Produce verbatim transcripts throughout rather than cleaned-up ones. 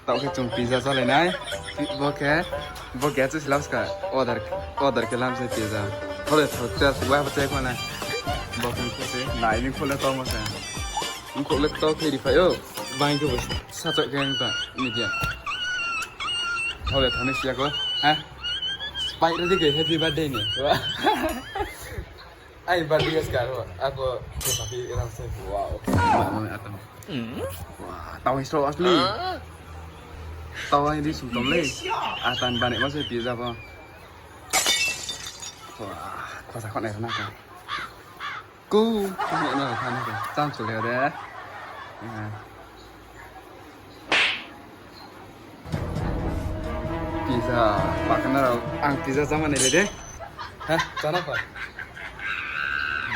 Taoh khe chung pizza chálai nai. Bo khe, bo khe chu silam ska. Order, order khe lam se pizza. Bo le thao chá se wa bo chá kho nai. Bo khe khou se nai ni khou le tongmo se. Khou le tong khe ri phai o. Bai khe bo sa chouh khe ta media. Thao le thao ni siya kho. Ha? Spike ready khe happy birthday ni. Wa. Ai, birthday guys karo, ako, sapi rang se, wow. Mami atam. Wah, tao hing so asli. Tao hing di sum tom le. Atan bani ma se pizza bo. Wah, khosa khonai rana ka. Ku, ku na ka na ka. Cham chule de. Pizza, pakna rao, ang pizza cháma nai le de. Ha, chána pa.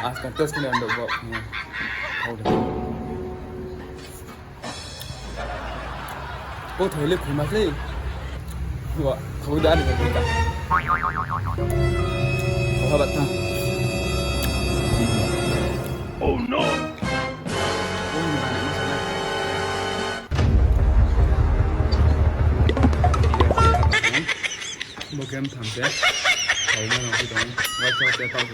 Askal test khe nai ang bo. Thao de. Bo thao le khui ma se. Wa, thao da ni ka. Thao ha ba ta. Oh no! Bo game tham se. Thao ma no phi tong. Wa chao te tao.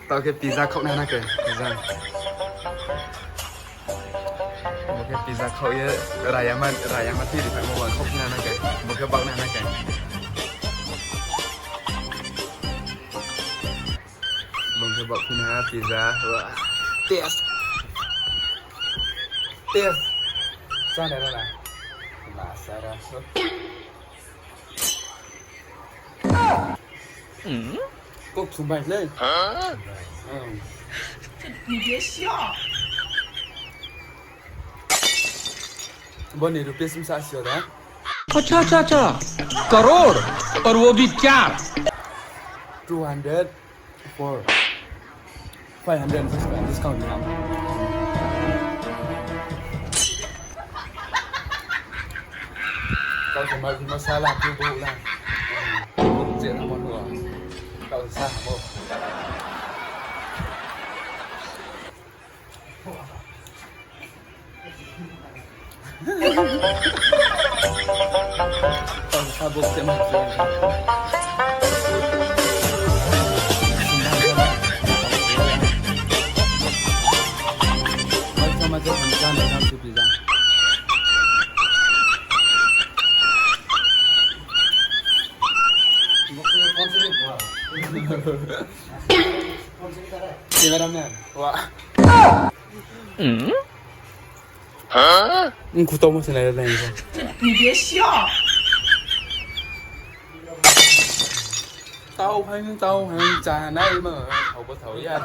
Tao khe pizza khaoh nai na ke, pizza. Bo khe pizza khaoh ye rayama, rayama tiri phai mo wa khaoh nai na ke. Bo khe baoh nai na ke. Bo khe baoh phi na pizza. Wa. Test. Test. Chá nai ra na. Na sa ra. Kok thumbai le. Bo ni rupees msa sio da. अच्छा, अच्छा, अच्छा। करोड़? और वो भी चार। Two hundred four. Five hundred discount, discount ni ang. Kau se mal, mal sala, tu tu la. Kau se sa mo. Cameraman. Wa. Ong khu tongmo se nai nai. Tao hang, tao hang, chá nai ma, thao bo thao ya.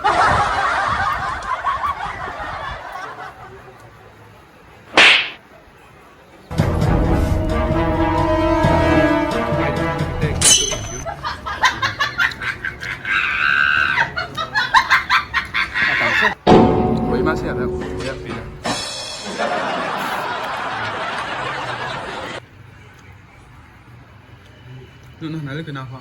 Nung no nai le kena pho.